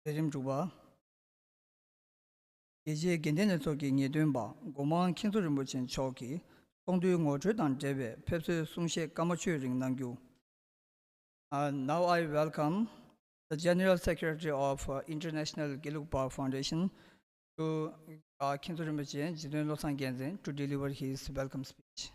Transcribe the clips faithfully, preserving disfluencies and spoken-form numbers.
མཛད་རིམ་དྲུག་པ། རྒྱལ་སྤྱིའི་དགེ་ལྡན་ལྷན་ཚོགས་ཀྱི་ངེས་སྟོན་པ་སྒོ་མང་མཁན་ཟུར་རིན་པོ་ཆེ་མཆོག་གིས་ཚོགས་འདུའི་ངོ་སྤྲོད་དང་འབྲེལ་བའི་ཕེབས་བསུའི་གསུང་བཤད་སྐར་མ་བཅུ་རིང་གནང་རྒྱུ། Uh, now I welcome the General Secretary of, uh, International Gelugpa Foundation to, uh, མཁན་ཟུར་རིན་པོ་ཆེ་རྗེ་བཙུན་བློ་བཟང་རྒྱལ་མཚན to deliver his welcome speech.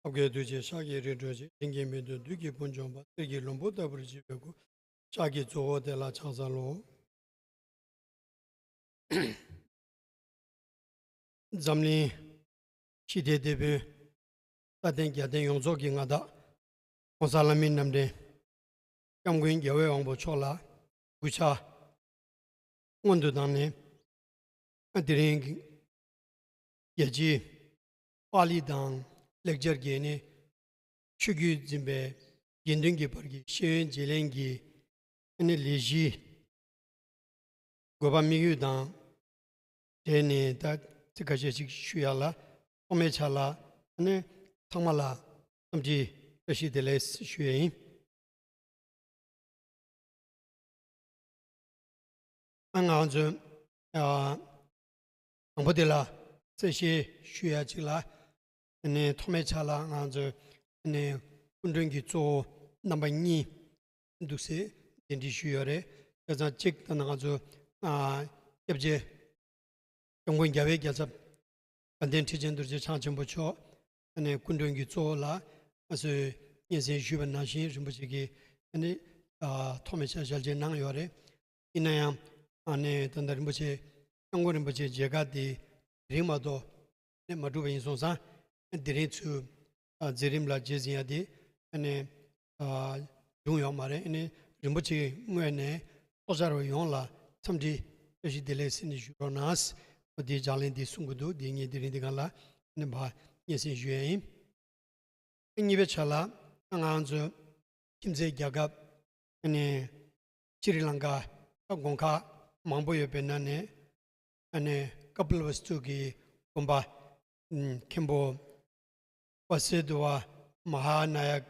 ཨ་བཀའི་ཐུགས་རྗེ་ཤཱཀྱའི་རིགས་སྒྲོན་ཆེ། དྲིན་གྱིས་མི་མཐུན་བདུད་ཀྱི་དཔུང་འཇོམས་པ། གསེར་གྱི་ལྷུན་པོ་ལྟ་བུར་བརྗིད་པའི་སྐུ། ཕྱག་གི་གཙོ་བོ་དེ་ལ་ཕྱག་འཚལ་ལོ། འཛམ་གླིང་ཞི་བདེའི་དེད་དཔོན་རྩ་ལྡན་རྒྱལ་བསྟན་ཡོངས་རྫོགས་ཀྱི་མངའ་བདག་༸གོང་ས་ལྷ་མིའི་རྣམ་འདྲེན་སྐྱབས་མགོན་རྒྱལ་བའི་དབང་པོ་མཆོག་ལ་གུས་ཕྱག་སྔོན་དུ་བཏང་ནས། དེ་རིང་གི་རྒྱལ་སྤྱིའི་པཱ་ལི་དང་ལེགས་སྦྱར་གྱི་ནི་ཆོས་བརྒྱུད་འཛིན་པའི་དགེ་འདུན་གྱི་བར་གྱི་ཤེས་ཡོན་བརྗེ་ལེན་གྱི་ནི་ལས་གཞིའི་དགོས་པ་དམིགས་ཡུལ་དང་འབྲེལ་ནས། ད་ཚིག་ཁ་ཤས་ཤིག་ཞུ་ཡ་ལ། ཐོག་མའི་ཆ་ལ་ནི་ཚང་མ་ལ་འཚམས་འདྲི་བཀྲ་ཤིས་བདེ་ལེགས་ཞུ་ཡ་ཡིན། ང་ཚོས་དང་པོ་དེ་ལ་གསལ་བཤད་ཞུ་ཡ་གཅིག་ལ། ཐོག་མའི་ཆ་ལ་ང་ཚོས་སྐུ་མགྲོན་གྱི་གཙོ་བོ་རྣམ་པ་གཉིས་འདུག་སེ་གདན་འདྲེན་ཞུས་ཡོད་རེད། བྱས་ཙང་གཅིག་ད་ནི་ང་ཚོ་སྐྱབས་རྗེ་སྐྱབས་མགོན་རྒྱལ་བའི་རྒྱལ་ཚབ་དགའ་ལྡན་ཁྲི་ཆེན་རྡོ་རྗེ་འཆང་ཆེན་པོ་མཆོག་ཨ་ནི་སྐུ་མགྲོན་གྱི་གཙོ་བོ་ལ་ང་ཚོས་སྙན་སེང་ཞུས་པ་ནང་བཞིན་རིན་པོ་ཆེ་གིས་ཨ་ནི་ཐོག་མའི་ཆ་ཞལ་འཛོམས་གནང་ཡོད་རེད། ཡིན་ན་ཡང་ཨ་ནི་ད་ལྟ་རིན་པོ་ཆེ་སྐྱབས་མགོན་རིན་པོ་ཆེ་མཇལ་ཁ་དེ་རིང་མ་གཏོགས་ནི་མ་གྲུབ་པ་ཡིན་སོང་ཙང་དེ་རིང་ཚུར་མཛད་རིམ་ལ་རྗེས་ཟིན་ཡ་དེ་ཨ་ནི་བྱུང་ཡོད་མ་རེད། ཨ་ནི་རིན་པོ་ཆེའི་ངོས་ནས་ཚོགས་བཅར་བ་ཡོངས་ལ་འཚམས་འདྲི་བཀྲ་ཤིས་བདེ་ལེགས་ཟེར་ནས་ཞུ་རོགས་གནང་། འོ་དེའི་ལྗགས་ལན་འདི་གསུང་གི་འདུག་འདི་ངས་དེ་རིང་འདི་གང་ལ་ཨ་ནི་ཕར་སྙན་སེང་ཞུ་ཡ་ཡིན། གཉིས་པའི་ཆ་ལ་ང་ཚོ་ཁྱིམ་མཚེས་རྒྱལ་ཁབ་ཨ་ནི་ཤྲི་ལང་ཀ་དགོན་ཁག་མང་པོ་ཡོད་པའི་ནང་ནས་ཨ་ནི་ཀ་པིལ་ཝསྟུ་གི་དགོན་པ་མཁན་པོ་ཝ་སེ་དུ་བ་མ་ཧཱ་ན་ཡ་ཀ་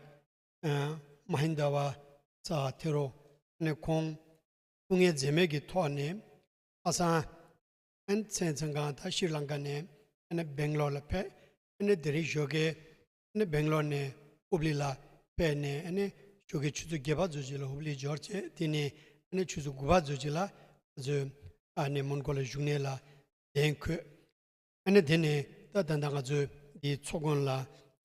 མ་ཧིན་དཱ་བ་ཙ་ཐེ་རོ་ནས་ཁོང་སྐུ་ངལ་འཛེམས་མེད་ཀྱི་ཐོག་ནས་ཁ་སང་ཨན་མཚན་ཚན་གང་ད་ཤྲི་ལང་ཀ་ནས་ཨ་ནི་སྦེང་ལོར་ལ་ཕེབས། ཨ་ནི་དེ་རིང་ཞོགས་ཀས་ཨ་ནི་སྦེང་ལོར་ནས་ཧུབ་ལི་ལ་ཕེབས་ནས་ཨ་ནི་ཞོགས་ཀས་ཆུ་ཚོད་བརྒྱད་པ་ཙམ་ཅིག་ལ་ཧུབ་ལི་འབྱོར་བྱས། དེ་ནས་ཨ་ནི་ཆུ་ཚོད་དགུ་པ་ཙམ་ཅིག་ལ་ང་ཚོས་ཨ་ནི་མོན་གྷོ་ལ་བཞུགས་གནས་ལ་གདན་འཁོད། ཨ་ནི་དེ་ནས་ད་ད་ལྟ་ང་ཚོའི་འདིའི་ཚོགས་མགོན་ལ་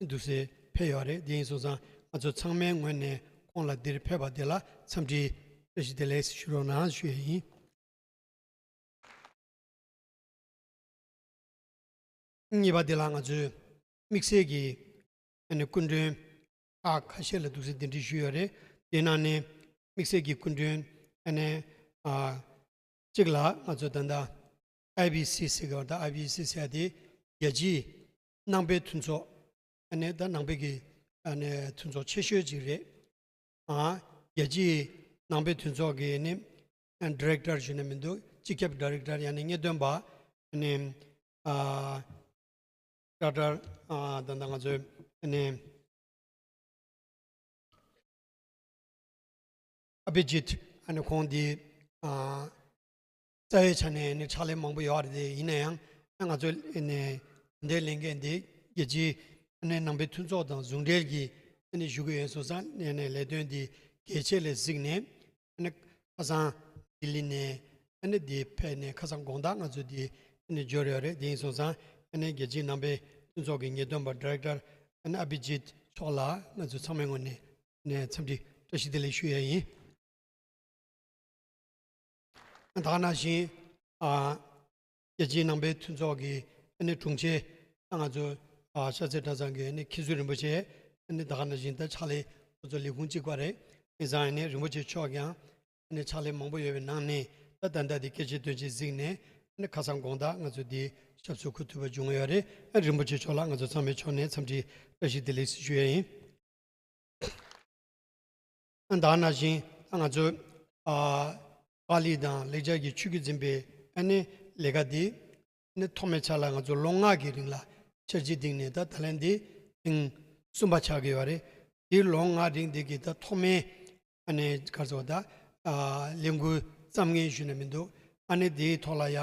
འདུག་སེ་ཕེབས་ཡོད་རེད། དེ་ཡིན་སོང་ཙང་ང་ཚོ་ཚང་མའི་ངོས་ནས་ཁོང་ལ་འདིར་ཕེབས་པ་དེ་ལ་འཚམས་འདྲི་བཀྲ་ཤིས་བདེ་ལེགས་ཞུ་རོགས་གནང་ཞུ་ཡ་ཡིན། གཉིས་པ་དེ་ལ་ང་ཚོས་དམིགས་བསལ་གྱི་ཨ་ནི་སྐུ་མགྲོན་ཁག་ཁ་ཤས་ལ་འདུག་སེ་གདན་འདྲེན་ཞུས་ཡོད་རེད། དེ་ནང་ནས་དམིགས་བསལ་གྱི་སྐུ་མགྲོན་ཨ་ནི་ཨ་གཅིག་ལ་ང་ཚོ་ད་ལྟ་ཨའི་བི་སི་ཟེར་གི་བ། ད་ཨའི་བི་སི་ཟེར་ཡ་དེ་རྒྱལ་སྤྱིའི་ནང་པའི་མཐུན་ཚོགས། ཨ་ནི་ད་ནང་པའི་གི་ཨ་ནི་མཐུན་ཚོགས་ཆེ་ཤོས་ཅིག་རེད། ཨ་རྒྱལ་སྤྱིའི་ནང་པའི་མཐུན་ཚོགས་ཀྱི་ནི་ཌི་རེག་ཊར་ཞུ་ན་མི་འདུག་སྤྱི་ཁྱབ་ཌི་རེག་ཊར་ཡང་ན་ངེས་སྟོན་པ་ཨ་ནི་ཨ་ཌོག་ཊར་ཨ་ད་ད་ང་ཚོའི་ཨ་ནི་ཨ་བི་ཇིད། ཨ་ནི་ཁོང་འདི་ཨ་རྩ་བའི་ཆ་ནས་ནི་ཕྱག་ལས་མང་པོ་ཡོད་རེད། དེ་ཡིན་ན་ཡང་ང་ཚོ་ནི་འདི་ལས་འགན་འདི་རྒྱལ་སྤྱིའི་ནི་ནང་པའི་མཐུན་ཚོགས་དང་ཟུང་འབྲེལ་གྱི་ནི་ཞུ་གི་ཡོད་སོང་ཙང་ནི་ནི་ལས་དོན་འདི་གལ་ཆེ་ལ་གཟིགས་ནས་ནི་ཁ་སང་ལྡི་ལི་ནས་ནི་འདི་ཕེབས་ནས་ཁ་སང་དགོང་དག་ང་ཚོ་འདི་ནི་འབྱོར་ཡོད་རེད། དེ་ཡིན་སོང་ཙང་ནི་རྒྱལ་སྤྱིའི་ནང་པའི་མཐུན་ཚོགས་ཀྱི་ངེས་སྟོན་པ་ཌི་རེག་ཊར་ནི་ཨ་བི་ཇིད་མཆོག་ལ་ང་ཚོ་ཚང་མའི་ངོས་ནས་ནས་འཚམས་འདྲི་བཀྲ་ཤིས་བདེ་ལེགས་ཞུ་ཡ་ཡིན། ད་ག་ནང་བཞིན་ཨ་རྒྱལ་སྤྱིའི་ནང་པའི་མཐུན་ཚོགས་ཀྱི་ཨ་ནི་དྲུང་ཆེ་ང་ཚོ་ཨ་ཤར་རྩེ་གྲྭ་ཚང་གི་ཨ་ནི་མཁན་ཟུར་རིན་པོ་ཆེ་ཨ་ནི་ད་ག་ནང་བཞིན་ད་ཕྱག་ལས་ཁོ་ཚོ་ལས་ཁུངས་གཅིག་པ་རེད། ཡིན་ཙང་ཨ་ནི་རིན་པོ་ཆེ་མཆོག་ཀྱང་ཨ་ནི་ཕྱག་ལས་མང་པོ་ཡོད་པའི་ནང་ནས་ད་ད་ལྟ་འདི་སྐད་ཆ་དོན་ཆེན་གཟིགས་ནས་ཨ་ནི་ཁ་སང་དགོང་དག་ང་ཚོ་འདི་ཞབས་སོར་འཁོད་ཐུབ་པ་བྱུང་ཡོད་རེད། ཨ་རིན་པོ་ཆེ་མཆོག་ལ་ང་ཚོ་ཚང་མའི་ཕྱོགས་ནས་འཚམས་འདྲི་བཀྲ་ཤིས་བདེ་ལེགས་ཞུ་ཡ་ཡིན། ཨ་ད་ག་ནང་བཞིན་ང་ཚོ་ཨ་ པཱ་ལི་དང་ལེགས་སྦྱར་གྱི་ཆོས་བརྒྱུད་འཛིན་པའི་ཨ་ནི་ལས་ཀ་འདི་ཨ་ནི་ཐོག་མའི་ཆ་ལ་ང་ཚོ་ལོ་ལྔ་གི་རིང་ལ་འཆར་གཞི་བཏིང་ནས། ད་ད་ལན་འདི་ཐེངས་གསུམ་པ་ཆགས་ཀྱི་ཡོད་རེད། འདི་ལོ་ལྔ་རིང་འདི་གི་ད་ཐོག་མའི་ཨ་ནི་ག་རེ་ཟེར་བ་ད། ཨ། ལས་འགུལ་བརྩམས་མཁན་ཞུས་ན་མི་འདུག་ཨ་ནི་དེའི་ཐོག་ལ་ཡ་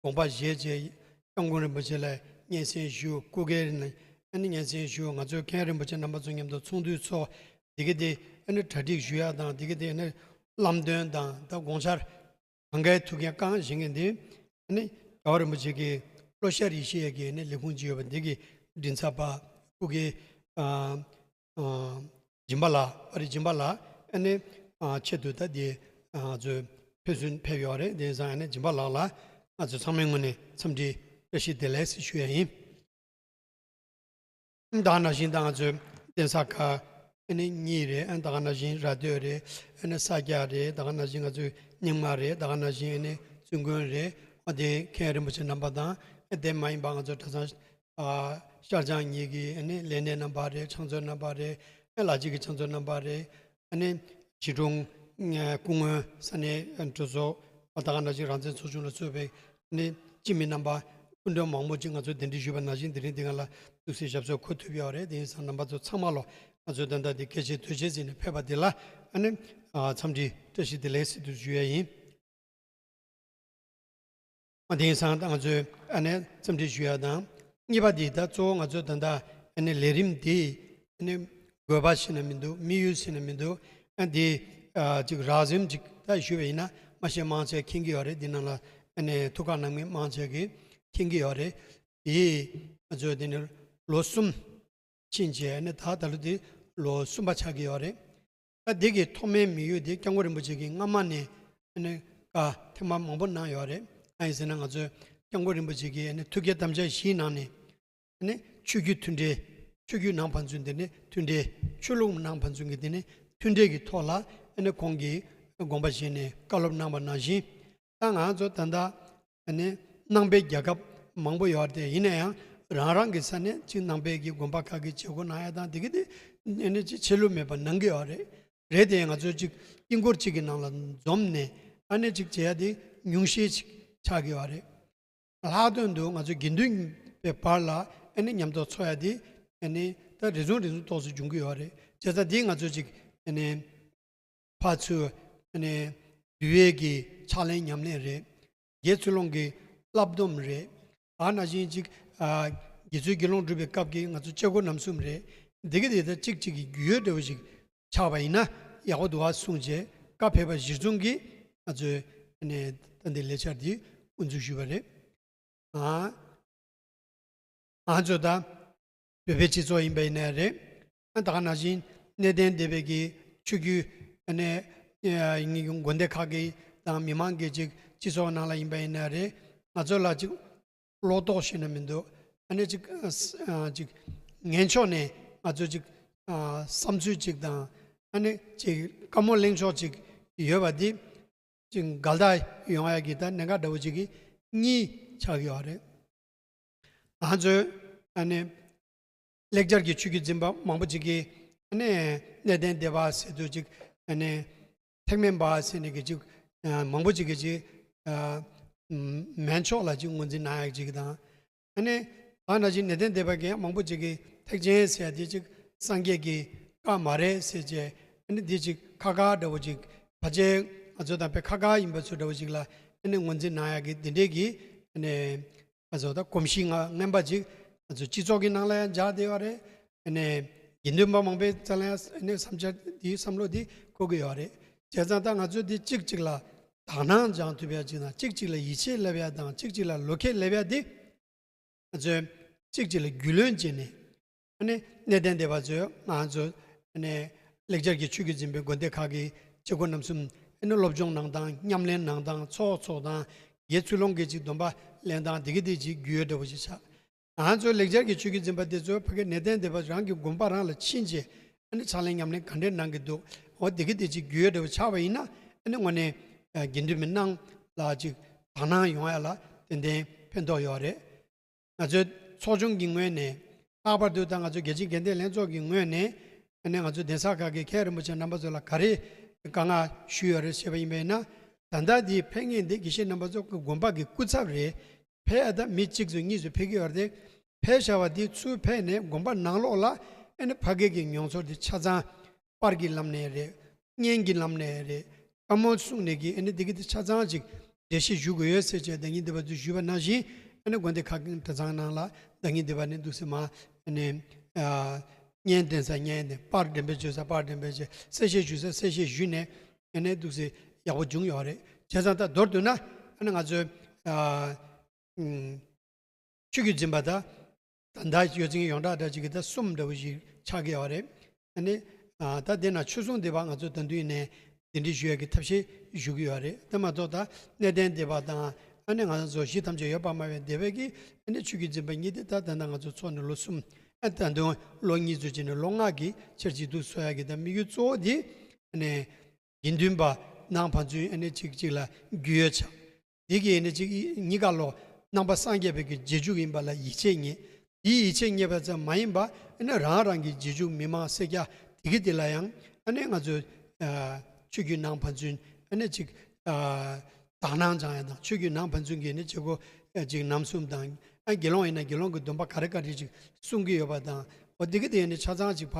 དགོངས་པ་བཞེས་བྱས། སྐྱབས་མགོན་རིན་པོ་ཆེ་ལ་སྙན་སེང་ཞུ། སྐུ་སྒེར་ནས་ཨ་ནི་སྙན་སེང་ཞུ། ང་ཚོའི་མཁན་རིན་པོ་ཆེ་རྣམ་པ་ཚོ་མཉམ་དུ་ཚོགས་འདུ་ཚོགས། འདི་ག་དེ་ཨ་ནི་གྲ་སྒྲིག་ཞུ་ཡ་དང་། འདི་ག་དེ་ཨ་ནི་ལམ་སྟོན་དང་། ད་དགོངས་འཆར་གང་གའི་ཐུགས་འགན་རྐང་བཞེས་མཁན་འདི་ཨ་ནི་རྒྱལ་བ་རིན་པོ་ཆེ་གི་ལྷོ་ཤར་ཡེ་ཤེས་ཡ་གི་ཨ་ནི་ལས་ཁུངས་ཅིག་ཡོད་པ། འདི་གི་མགྲིན་ཚབ་པ་སྐུ་སྒེར། ཨ། ཨ། སྦྱིན་པ་ལགས། ཨ་རེ། སྦྱིན་པ་ལགས་ཨ་ནི། ཨ། ཆེད་དུ་ད་འདི་ང་ཚོས་ཕེབས་བསུ་ཕེབས་ཡོད་རེད། དེ་ཡིན་ཙང་ཨ་ནི་སྦྱིན་པ་ལགས་ལ་ང་ཚོ་ཚང་མའི་ངོས་ནས་འཚམས་འདྲི་བཀྲ་ཤིས་བདེ་ལེགས་ཞུ་ཡ་ཡིན། ད་ག་ནང་བཞིན་ད་ང་ཚོའི་གདན་ས་ཁག་ཨ་ནི་གཉིས་རེད། ཨ། ད་ག་ནང་བཞིན་ར་སྟོད་རེད། ཨ་ནི་ས་སྐྱ་རེད། ད་ག་ནང་བཞིན་ང་ཚོའི་རྙིང་མ་རེད། ད་ག་ནང་བཞིན་ཨ་ནི་བཙུན་དགོན་རེད། ཨ། དེ་མཁན་རིན་པོ་ཆེ་རྣམ་པ་དང་། ཨ། དེ་མ་ཡིན་པ་ང་ཚོ་གྲྭ་ཚང་། ཨ། ཤར་བྱང་གཉིས་ཀྱི་ཨ་ནི་ལས་སྣེ་རྣམ་པ་རེད། ཕྱག་མཛོད་རྣམ་པ་རེད། ཨ། ལ་གཅིག་གི་ཕྱག་མཛོད་རྣམ་པ་རེད། ཨ་ནི་གཞིས་གྲོང་། ཨ། སྐུ་ངོ་ས་གནས་གྲོས་ཚོགས། ཨ། ད་ག་ནང་བཞིན་རང་བཙན་ཚོགས་ཆུང་ལ་གཙོས་པའི་ཨ་ནི་སྤྱི་མི་རྣམ་པ། སྐུ་མགྲོན་མང་པོ་ཅིག་ང་ཚོས་གདན་འདྲེན་ཞུས་པ་ནང་བཞིན་དེ་རིང་འདི་སྒང་ལ་ཐུགས་སྲས་ཞབས་སོར་འཁོད་ཐུབ་ཡོད་རེད། དེ་ཡིན་ཙང་རྣམ་པ་ཚོ་ཚང་མ་ལོ་ང་ཚོས་ད་ལྟ་འདི་སྐད་ཆའི་དོལ་རྒྱལ་ཟེར་ནས་ཕེབས་པ་འདི་ལ་ཨ་ནི། ཨ། འཚམས་འདྲི་བཀྲ་ཤིས་བདེ་ལེགས་ཟེར་དུ་ཞུ་ཡ་ཡིན། ཨ། དེང་སང་ད་ང་ཚོས་ཨ་ནི་འཚམས་འདྲི་ཞུ་ཡ་དང་། གཉིས་པ་འདི་ད་གཙོ་བོ་ང་ཚོས་ད་ལྟ་ཨ་ནི་ལས་རིམ་འདི་ཨ་ནི་དགོས་པ་ཟེར་ན་མི་འདུག་དམིགས་ཡུལ་ཟེར་ན་མི་འདུག་ཨ། འདི། ཨ། ཅིག་རགས་ཟིན་ཅིག་ད་ཞུས་པ་ཡིན་ན་མ་ཤེས་མང་ཆེ་མཁྱེན་གྱི་ཡོད་རེད། འདི་ནང་ལ་ཨ་ནི་ཐུགས་ཁུར་གནང་མཁན་མང་ཆེ་གིས་མཁྱེན་གྱི་ཡོད་རེད། འདི་ང་ཚོས་འདི་ནི་ལོ་གསུམ་ཕྱིན་བྱས་ནས་ད་ད་ལོ་འདི་ལོ་གསུམ་པ་ཆགས་ཀྱི་ཡོད་རེད། ད་འདི་གི་ཐོག་མའི་དམིགས་ཡུལ་དེ་སྐྱབས་མགོན་རིན་པོ་ཆེ་གིས་སྔ་མ་ནས་ཨ་ནི་བཀའ་ཐེངས་མ་མང་པོ་གནང་ཡོད་རེད། གང་ཡིན་ཟེར་ན་ང་ཚོས་སྐྱབས་མགོན་རིན་པོ་ཆེ་གིས་ཨ་ནི་ཐུགས་བསྐྱེད་དམ་བཅའ་བཞིའི་ནང་ནས་ཨ་ནི་ཆོས་བརྒྱུད་མཐུན་འབྲེལ། ཆོས་བརྒྱུད་ནང་ཕན་ཚུན་དེ་ནི་མཐུན་འབྲེལ། ཆོས་ལུགས་ནང་ཕན་ཚུན་གྱི་དེ་ནི་མཐུན་འབྲེལ་གྱི་ཐོག་ལ་ཨ་ནི་ཁོང་གིས་དགོངས་པ་བཞེས་ནས་བཀའ་སློབ་གནང་བ་ནང་བཞིན། ད་ང་ཚོ་ད་ལྟ་ཨ་ནི་ནང་པའི་རྒྱལ་ཁབ་མང་པོ་ཡོད་རེད་དེ། ཡིན་ན་ཡང་རང་རང་གི་ས་ནས་ཅིག་ནང་པའི་གི་དགོན་པ་ཁག་གི་བྱེད་སྒོ་གནང་ཡ་དང་དེ་གི་དེ་ཨ་ནི་ཅིག་ཆད་ལུས་མེད་པ་གནང་གི་ཡོད་རེད། རེད་དེ་ང་ཚོ་ཅིག་དཀྱིལ་འཁོར་གཅིག་གི་ནང་ལ་འཛོམས་ནས་ཨ་ནི་ཅིག་བྱེད་ཡ་དེ་ཉུང་ཤས་ཅིག་ཆགས་ཀྱི་ཡོད་རེད། ལྷག་དོན་དུ་ང་ཚོ་དགེ་འདུན་པའི་བར་ལ་ཨ་ནི་མཉམ་དུ་འཚོགས་ཡ་དེ་ཨ་ནི་ད་རེ་ཟུང་རེ་ཟུང་ཏོག་ཙམ་འབྱུང་གི་ཡོད་རེད། བྱས་ཙང་དེ་ང་ཚོ་ཅིག་ཨ་ནི་ཕར་ཚུར་ཨ་ནི་འདུལ་བའི་གི་ཕྱག་ལེན་ཉམས་ལེན་རེད། དགེ་ཚུལ་སློང་གི་བསླབ་སྡོམ་རེད། ཨ་ནང་བཞིན་ཅིག་ཨ་དགེ་ཚུལ་དགེ་སློང་སྒྲུབ་པའི་སྐབས་ཀྱི་ང་ཚོ་བྱེད་སྒོ་རྣམ་གསུམ་རེད། འདི་ག་དེ་ད་གཅིག་གཅིག་གི་རྒྱུས་ཡོད་འདྲ་བོ་ཞིག་ཆགས་པ་ཡིན་ན་ཡག་པོ་འདུག་ཨ་གསུངས་རྗེས་བཀའ་ཕེབས་པ་གཞིར་བཟུང་གིས་ང་ཚོས་ཨ་ནི་ད་འདི་ལས་འཆར་འདི་དབུ་འཛུགས་ཞུས་པ་རེད། ཨ། ང་ཚོ་ད་བོད་པའི་སྤྱི་ཚོགས་ཡིན་པ་ཡིན་ནའི་རེད། ཨ་ད་ག་ནང་བཞིན་གནས་བརྟན་སྡེ་པའི་གི་ཆོས་བརྒྱུད་ཨ་ནི་ཨ་དགོན་སྡེ་ཁག་གི་དང་མི་མང་གི་ཅིག་སྤྱི་ཚོགས་ནང་ལ་ཡིན་པ་ཡིན་ནའི་རེད། ང་ཚོ་ལ་ཅིག་བློ་དོགས་ཤེས་ན་མི་འདུག་ཨ་ནི་ཅིག་ཨ་ཅིག་ངན་ཕྱོགས་ནས་ང་ཚོ་ཅིག་ཨ་བསམ་ཚུལ་ཅིག་དང་ཨ་ནི་ཅིག་བཀའ་མོལ་གླེང་ཕྱོགས་ཅིག་ཡོད་པ་འདི་ཅིག་འགལ་ཟླ་ཡོང་ཡ་གི་ད་གནད་འགག་འདྲ་བོ་ཅིག་གི་གཉིས་ཆགས་ཀྱི་ཡོད་རེད། ང་ཚོས་ཨ་ནི་ལེགས་སྦྱར་གྱི་ཆོས་བརྒྱུད་འཛིན་པ་མང་པོ་ཅིག་གིས་ཨ་ནི་གནས་བརྟན་སྡེ་པ་ཟེར་དུས་ཅིག་ཨ་ནི་ཐེག་དམན་པ་ཟེར་ནས་ཀྱི་ཅིག་ཨ་མང་པོ་ཅིག་གིས་ཅིག་ཨ་ངན་ཕྱོགས་ལ་ཅིག་ངོས་འཛིན་གནང་ཡ་ཅིག་དང་། ཨ་ནི་ད་ནང་བཞིན་གནས་བརྟན་སྡེ་པ་གིས་མང་པོ་ཅིག་གིས་ཐེག་ཆེན་ཟེར་ཡ་དེ་ཅིག་སངས་རྒྱས་ཀྱི་བཀའ་མ་རེད་ཟེར་བྱས། ཨ་ནི་འདི་ཅིག་ཁ་ཁ་འདྲ་བོ་ཅིག་ཕལ་ཆེར་ང་ཚོ་དང་དཔེ་ཁ་ཁ་ཡིན་པ་ཚོ་འདྲ་བོ་ཅིག་ལ་ཨ་ནི་ངོས་འཛིན་གནང་ཡ་གི་འདི་འདྲས་ཀྱི་ཨ་ནི་ང་ཚོ་ད་གོམས་གཤིས་ང་ངན་པ་ཅིག་ང་ཚོ་སྤྱི་ཚོགས་ཀྱི་ནང་ལ་ཡང་འཇགས་བསྡད་ཡོད་རེད། ཨ་ནི་དགེ་འདུན་པ་མང་པོའི་རྩ་ལ་ཡང་ཨ་ནི་བསམ་འཆར་འདི་བསམ་བློ་འདི་འཁོར་གི་ཡོད་རེད། བྱས་ཙང་ད་ང་ཚོ་འདི་གཅིག་གཅིག་ལ་དག་སྣང་སྦྱང་ཐུབ་ཡ་ཅིག་དང་། གཅིག་གཅིག་ལ་ཡིད་ཆེས་སླེབས་ཡ་དང་། གཅིག་གཅིག་ལ་བློ་ཁེལ་སླེབས་ཡ་འདི་ང་ཚོས་གཅིག་གཅིག་ལ་རྒྱུས་ལོན་བྱས་ནས། ཨ་ནི་གནས་བརྟན་སྡེ་པ་ཚོས་ང་ཚོ་ཨ་ནི་ལེགས་སྦྱར་གྱི་ཆོས་བརྒྱུད་འཛིན་པའི་དགོན་སྡེ་ཁག་གི་བྱེད་སྒོ་རྣམ་གསུམ་ཨ་ནི་སློབ་སྦྱོང་གནང་སྟངས། ཉམས་ལེན་གནང་སྟངས། ཚོགས་འཚོགས་སྟངས། དགེ་ཚུལ་སློང་གི་ཅིག་སྡོམ་པ་ལེན་སྟངས། འདི་གི་དེ་ཅིག་རྒྱུས་ཡོད་འདྲ་བོ་ཞིག་ཆགས། ང་ཚོ་ལེགས་སྦྱར་གྱི་ཆོས་བརྒྱུད་འཛིན་པ་དེ་ཚོ་ཕ་གི་གནས་བརྟན་སྡེ་པ་རང་གི་དགོན་པ་རང་ལ་ཕྱིན་རྗེས་ཨ་ནི་ཕྱག་ལེན་ཉམས་ལེན་ག་འདྲས་གནང་གི་འདུག་འོ་འདི་གི་དེ་ཅིག་རྒྱུས་ཡོད་འདྲ་བོ་ཆགས་པ་ཡིན་ན། ཨ་ནི་དངོས་གནས་ཨ་དགེ་འདུན་པའི་ནང་ལ་ཅིག་དག་སྣང་ཡོང་ཡ་ལ་ཏན་ཏན་ཕན་ཐོགས་ཡོད་རེད། ང་ཚོའི་ཚོགས་ཆུང་གི་ངོས་ནས། ལྷག་པར་དུ་ད་ང་ཚོ་རྒྱལ་སྤྱིའི་དགེ་ལྡན་ལྷན་ཚོགས་ཀྱི་ངོས་ནས་ཨ་ནི་ང་ཚོ་གདན་ས་ཁག་གི་མཁན་རིན་པོ་ཆེ་རྣམ་པ་ཚོ་ལ་ག་རེ་བཀའ་མངགས་ཞུས་ཡོད་རེད་ཞེས་པ་ཡིན་པས་ན། ད་ལྟ་འདི་ཕེབས་མཁན་འདི་དགེ་བཤེས་རྣམ་པ་ཚོ་གི་དགོན་པ་གི་སྐུ་ཚབ་རེད། ཕེབས་ཨ་ད་མི་གཅིག་ཙམ་གཉིས་ཙམ་ཕེབས་ཀྱི་ཡོད་རེད། ཕེབས་བཞག་པ་འདི་ཚུར་ཕེབས་ནས་དགོན་པ་ནང་ལོགས་ལ་ཨ་ནི་ཕ་གི་གི་མྱོང་ཚོར་འདི་ཆ་ཚང་པར་གྱི་ལམ་ནས་རེད། བརྙན་གྱི་ལམ་ནས་རེད། བཀའ་མོལ་གསུངས་ནས་ཀྱི་ཨ་ནི་འདི་གི་འདི་ཆ་ཚང་ཅིག་འགྲེལ་བཤད་ཞུ་དགོས་ཡོད་ཟེར་བྱས་ད་ངས་འདི་བར་དུ་ཞུས་པ་ནང་བཞིན་ཨ་ནི་དགོན་སྡེ་ཁག་གི་གྲྭ་ཚང་ནང་ལ་ད་ངས་འདི་བར་ནས་འདུག་སེ་མ་ཨ་ནི་ཨ་བརྙན་འདྲེན་ས་བརྙན་འདྲེན། པར་འགྲེམས་སྤེལ་བྱེད་ས་པར་འགྲེམས་སྤེལ་བྱེད། གསལ་བཤད་ཞུ་ས་གསལ་བཤད་ཞུས་ནས་ཨ་ནི་འདུག་སེ་ཡག་པོ་བྱུང་ཡོད་རེད། བྱས་ཙང་ད་མདོར་བསྡུ་ན་ཨ་ནི་ང་ཚོའི་ཨ་ཨུམ། ཆོས་བརྒྱུད་འཛིན་པ་དང་། ད་ལྟ་ཡོད་ཚད་ཡོངས་གྲགས་འདྲ་ཅིག་གི་ད་གསུམ་འདྲ་བོ་ཞིག་ཆགས་ཀྱི་ཡོད་རེད། ཨ་ནི། ཨ་ད་དེ་ན་ཆོས་སྲུང་སྡེ་པ་ང་ཚོ་ད་དུང་ཡིན་ནའི་གདན་འདྲེན་ཞུ་ཡག་གི་ཐབས་ཤེས་ཞུ་གི་ཡོད་རེད། དེ་མ་གཏོགས་ད་གནས་བརྟན་སྡེ་པ་དང་ཨ་ནི་ང་ཚོ་གཞི་ཐམས་ཅད་ཡོད་པར་སྨྲ་བའི་སྡེ་པ་གིས་ཨ་ནི་ཆོས་བརྒྱུད་འཛིན་པ་གཉིས་དེ་ད་ད་ལྟ་ང་ཚོ་ཚོགས་ནས་ལོ་གསུམ། ཨ་ད་དུང་ལོ་གཉིས་ཚོ་བྱས་ནས་ལོ་ལྔ་གི་ཆར་ཅིག་འདུག་སེ་ཡག་གི་ད་དམིགས་ཡུལ་གཙོ་བོ་དེ་ཨ་ནི། དགེ་འདུན་པ་ནང་ཕན་ཚུན་ཨ་ནི་གཅིག་གཅིག་ལ་རྒྱུས་ཡོད་ཆགས། དེ་གིས་ཨ་ནི་གཅིག་གཉིས་ཀ་ལོ་རྣམ་པ་སངས་རྒྱས་པའི་གི་རྗེས་འཇུག་ཡིན་པ་ལ་ཡིད་ཆེས་རྙེད། དེའི་ཡིད་ཆེས་རྙེད་པ་ཙམ་མ་ཡིན་པ་ཨ་ནི་རང་རང་གི་རྗེས་འཇུག་མི་མང་སེར་སྐྱ་དེ་གི་དེ་ལ་ཡང་ཨ་ནི་ང་ཚོ་ཨ་ཆོས་བརྒྱུད་ནང་ཕན་ཚུན་ཨ་ནི་གཅིག་ཨ་དག་སྣང་སྦྱང་ཡ་དང་། ཆོས་བརྒྱུད་ནང་ཕན་ཚུན་གྱི་ཨ་ནི་བྱེད་སྒོ་ཨ་གཅིག་རྣམ་གསུམ་དང་། ཨ་དགེ་སློང་ཡིན་ན་དགེ་སློང་གི་སྡོམ་པ་ག་རེ་ག་རེ་ཅིག་སྲུང་གི་ཡོད་པ་དང་། འོ་དེ་གི་དེ་ཨ་ནི་ཆ་ཚང་ཅིག་ཕ་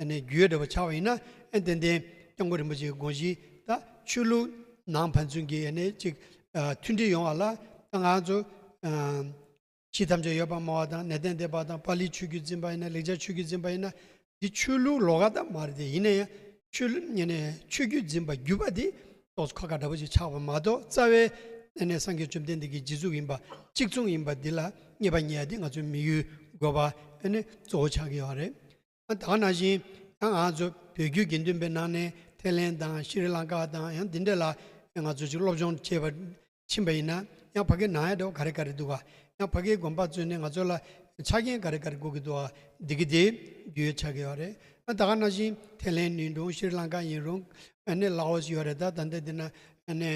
ཨ་ནི་རྒྱུས་འདྲ་བོ་ཆགས་པ་ཡིན་ན། ཨ་ཏན་ཏན་སྐྱབས་མགོན་རིན་པོ་ཆེའི་དགོངས་གཞི་ད་ཆོས་ལུགས་ནང་ཕན་ཚུན་གྱི་ཨ་ནི་ཅིག་ཨ་མཐུན་སྒྲིལ་ཡོང་བ་ལ་ད་ང་ཚོ་ཨ་གཞི་ཐམས་ཅད་ཡོད་པར་སྨྲ་བ་དང་། གནས་བརྟན་སྡེ་པ་དང་། པཱ་ལིའི་ཆོས་བརྒྱུད་འཛིན་པ་ཡིན་ན། ལེགས་སྦྱར་ཆོས་བརྒྱུད་འཛིན་པ་ཡིན་ན། འདི་ཆོས་ལུགས་ལོགས་ཀ་ད་མ་རེད་དེ། ཡིན་ན་ཡང་ཆོས་ལུགས་ཨ་ནི་ཆོས་བརྒྱུད་འཛིན་པ་བརྒྱུད་པ་འདི་ཏོག་ཙམ་ཁག་ཁག་འདྲ་བོ་ཞིག་ཆགས་པ་མ་གཏོགས། རྩ་བའི་ཨ་ནི་སངས་རྒྱས་བཅོམ་ལྡན་འདས་ཀྱི་རྗེས་འཇུག་ཡིན་པ། གཅིག་མཚུངས་ཡིན་པ་འདི་ལ་ངེས་པ་རྙེད་ཡ་འདི་ང་ཚོའི་དམིགས་ཡུལ་དགོས་པ་ཨ་ནི་གཙོ་བོ་ཆགས་ཀྱི་ཡོད་རེད། ཨ་ད་ག་ནང་བཞིན་ད་ང་ཚོ་བོད་བརྒྱུད་དགེ་འདུན་པའི་ནང་ནས་ཐའི་ལེན་དང་ཤྲི་ལང་ཀ་དང་ཡང་འདི་འདྲ་ལ་ང་ཚོ་ཅིག་སློབ་སྦྱོང་བྱེད་པ་ཕྱིན་པ་ཡིན་ན། ཡང་ཕ་གིའི་ནང་ཡང་འདྲ་བོ་ག་རེ་ག་རེ་འདུག་ག་ཡང་ཕ་གིའི་དགོན་པ་ཚོ་ནས་ང་ཚོ་ལ་ཆ་རྐྱེན་ག་རེ་ག་རེ་དགོས་ཀྱི་འདུག་ག་འདི་གི་དེ་རྒྱུས་ཡོད་ཆགས་ཀྱི་ཡོད་རེད། ཨ་ད་ག་ནང་བཞིན་ཐའི་ལེན་ཡིན་རུང་། ཤྲི་ལང་ཀ་ཡིན་རུང་། ཨ་ནི་ལའོ་སི་ཡོད་རེད། ད་ད་ལྟ་འདི་ན་ཨ་ནི་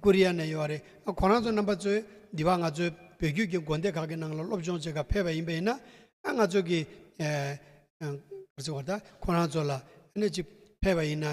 ཀོ་རི་ཡ་ནས་ཡོད་རེད། ཨ་ཁོ་རང་ཚོ་རྣམ་པ་ཚོས་འདི་བ་ང་ཚོའི་བོད་བརྒྱུད་ཀྱི་དགོན་སྡེ་ཁག་གི་ནང་ལ་སློབ་སྦྱོང་བྱེད་ག་ཕེབས་པ་ཡིན་པ་ཡིན་ན། ཨ་ང་ཚོ་གི་ཨ་ག་ཚོད་བར་ད་ཁོ་རང་ཚོ་ལ་ཨ་ནི་ཅིག་ཕེབས་པ་ཡིན་ན།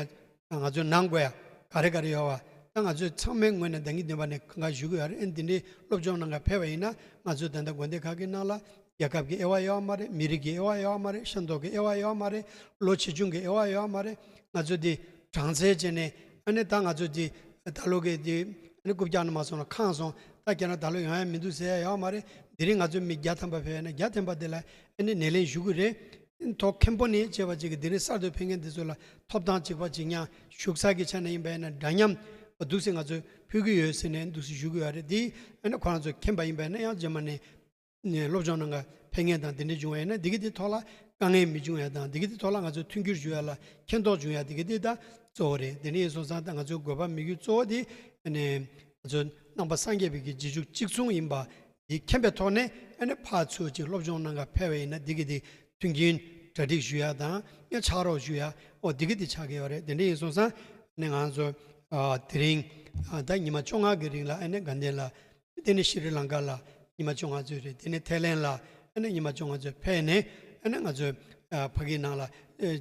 ང་ཚོའི་ནང་དགོས་ཡ་ག་རེ་ག་རེ་ཡོད་བ། ད་ང་ཚོས་ཚང་མའི་ངོས་ནས་ད་གིན་འདོན་པ་ནས་གང་ག་ཞུ་གི་ཡོད་རེད། ཨ་འདི་འདྲའི་སློབ་སྦྱོང་གནང་ག་ཕེབས་པ་ཡིན་ན། ང་ཚོའི་ད་ལྟ་དགོན་སྡེ་ཁག་གི་ནང་ལ་རྒྱལ་ཁབ་ཀྱི་དབྱེ་བ་ཡོད་མ་རེད། མི་རིགས་ཀྱི་དབྱེ་བ་ཡོད་མ་རེད། ཤ་མདོག་གི་དབྱེ་བ་ཡོད་མ་རེད། ལོ་ཆེ་ཆུང་གི་དབྱེ་བ་ཡོད་མ་རེད། ང་ཚོ་འདི་གྲངས་ཚད་བྱས་ནས་ཨ་ནི་ད་ང་ཚོ་འདི་ད་ལོ་གི་འདི་ཨ་ནི་རྐུབ་བཀྱག་ནང་མ་སོང་ལ་ཁེངས་སོང་། ད་ཁྱེད་རང་ད་ལོ་ཡོང་ཡ་མི་འདུག་ཟེར་ཡ་ཡོད་མ་རེད། དེ་རིང་ང་ཚོ་མི་བརྒྱ་ཐམ་པ་ཕེབས་ཡ་ན་བརྒྱ་ཐམ་པ་དེ་ལ་ཨ་ནི་སྣེ་ལེན་ཞུ་གི་རེད། ཐོག་མཁན་པོ་ནས་བྱས་པ་ཅིག་གིས་དེ་རིང་གསར་དུ་ཕེབས་མཁན་དེ་ཚོ་ལ་ཐོབ་ཐང་གཅིག་པ་གཅིག་རྐྱང་། བཞུགས་ས་གི་ཆ་ནས་ཡིན་པ་ཡིན་ན་འདྲ་མཉམ་འདུག་སེ་ང་ཚོས་ཕུལ་གྱི་ཡོད་ཟེར་ནས་འདུག་སེ་ཞུ་གི་ཡོད་རེད། དེ་ཨ་ནི་ཁོ་རང་ཚོ་མཁྱེན་པ་ཡིན་པ་ཡིན་ན་ཡང་རྗེས་མ་ནས་ནས་སློབ་སྦྱོང་གནང་ག་ཕེབས་མཁན་དང་དེ་འདྲ་བྱུང་བ་ཡིན་ན། འདི་གི་དེ་ཐོག་ལ་དཀའ་ངལ་མི་འབྱུང་ཡ་དང་། འདི་གི་དེ་ཐོག་ལ་ང་ཚོས་མཐུན་འགྱུར་ཞུ་ཡ་ལ་མཁྱེན་རྟོགས་འབྱུང་ཡ་འདི་གི་དེ་ད་གཙོ་བོ་རེད། དེ་འདྲ་ཡིན་སོང་ཙང་ད་ང་ཚོའི་དགོས་པ་དམིགས་ཡུལ་གཙོ་བོ་དེ་ཨ་ནི་ང་ཚོ་རྣམ་པ་སངས་རྒྱས་པའི་གི་རྗེས་འཇུག་གཅིག་མཚུངས་ཡིན་པ་འདི་མཁྱེན་པའི་ཐོག་ནས་ཨ་ནི་ཕར་ཚུར་ཅིག་སློབ་སྦྱོང་གནང་ག་ཕེབས་པ་ཡིན་ན། འདི་གི་དེ་མཐུན་རྐྱེན་གྲ་སྒྲིག་ཞུ་ཡ་དང་ཡང་ཕྱག་རོགས་ཞུ་ཡ། འོ་འདི་གི་དེ་ཆགས་ཀྱི་ཡོད་རེད། དེ་འདྲ་ཡིན་སོང་ཙང་ཨ་ནི་ང་ཚོ་ཨ་དེ་རིང་ཨ་ད་ཉི་མ་བཅོ་ལྔ་གི་རིང་ལ་ཨ་ནི་དགའ་ལྡན་ལ། དེ་ནས་ཤྲི་ལང་ཀ་ལ་ཉི་མ་བཅོ་ལྔ་ཚོད་རེད། དེ་ནས་ཐའི་ལེན་ལ་ཨ་ནི་ཉི་མ་བཅོ་ལྔ་ཚོད་ཕེབས་ནས། ཨ་ནི་ང་ཚོས་ཨ་ཕ་གིའི་ནང་ལ་ཨ་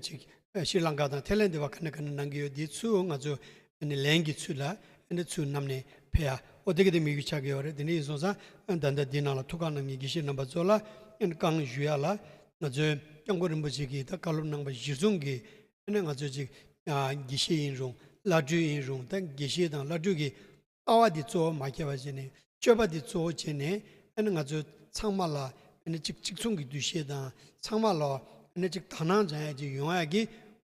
ཅིག་ཨ་ཤྲི་ལང་ཀ་དང་ཐའི་ལེན་འདི་བ་ག་ནས་ག་ནས་གནང་གི་ཡོད། དེ་ཚུར་ང་ཚོ་ཨ་ནི་ལན་གྱི་ཚུལ་ལ་ཨ་ནི་ཚུར་བསྣམས་ནས་ཕེབས་ཡ། འོ་དེ་གི་དེ་དམིགས་ཡུལ་ཆགས་ཀྱི་ཡོད་རེད། དེ་འདྲ་ཡིན་སོང་ཙང་ཨ་ད་ལྟ་འདི་ནང་ལ་ཐུགས་ཁུར་གནང་མཁན་དགེ་བཤེས་རྣམ་པ་ཚོ་ལ་ཨ་ནི་བསྐྱར་ཞུ་ཡ་ལ། ང་ཚོའི་སྐྱབས་མགོན་རིན་པོ་ཆེ་གིས་ད་བཀའ་སློབ་གནང་པ་གཞིར་བཟུང་གིས་ཨ་ནི་ང་ཚོས་ཅིག་ཨ་དགེ་བཤེས་ཡིན་རུང་བླ་སྤྲུལ་ཡིན་རུང་། ད་དགེ་བཤེས་དང་བླ་སྤྲུལ་གྱི་ལྟ་བ་འདི་གཙོ་བོ་མ་བྱས་པ་བྱས་ནས། སྤྱོད་པ་འདི་གཙོ་བོ་བྱས་ནས། ཨ་ནི་ང་ཚོ་ཚང་མ་ལ་ཨ་ནི་གཅིག་གཅིག་མཚུངས་ཀྱི་འདུ་ཤེས་དང་། ཚང་མ་ལ་ཨ་ནི་གཅིག་དག་སྣང་སྦྱང་ཡ་ཅིག་ཡོང་ཡ་གི་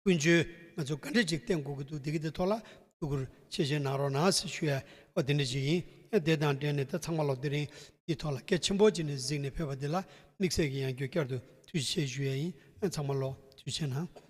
ཀུན་སྤྱོད་ང་ཚོ་ག་འདྲ་ཅིག་བསྟེན་དགོས་ཀྱི་འདུག་འདི་གི་དེ་ཐོག་ལ་ཐུགས་ཁུར་ཆེ་བཞེས་གནང་རོགས་གནང་ཟེར་ཞུ་ཡ། འོ་དེ་འདྲ་ཅིག་ཡིན། ཨ་དེ་དང་འབྲེལ་ནས་ད་ཚང་མ་ལ་དེ་རིང་འདི་ཐོག་ལ་གལ་ཆེན་པོ་བྱས་ནས་གཟིགས་ནས་ཕེབས་པ་འདི་ལ་དམིགས་བསལ་གྱི་ཡང་བསྐྱར་བསྐྱར་དུ་ཐུགས་རྗེ་ཆེ་ཞུ་ཡ་ཡིན། ཨ་ཚང་མ་ལ་ཐུགས་རྗེ་ཆེ་གནང་།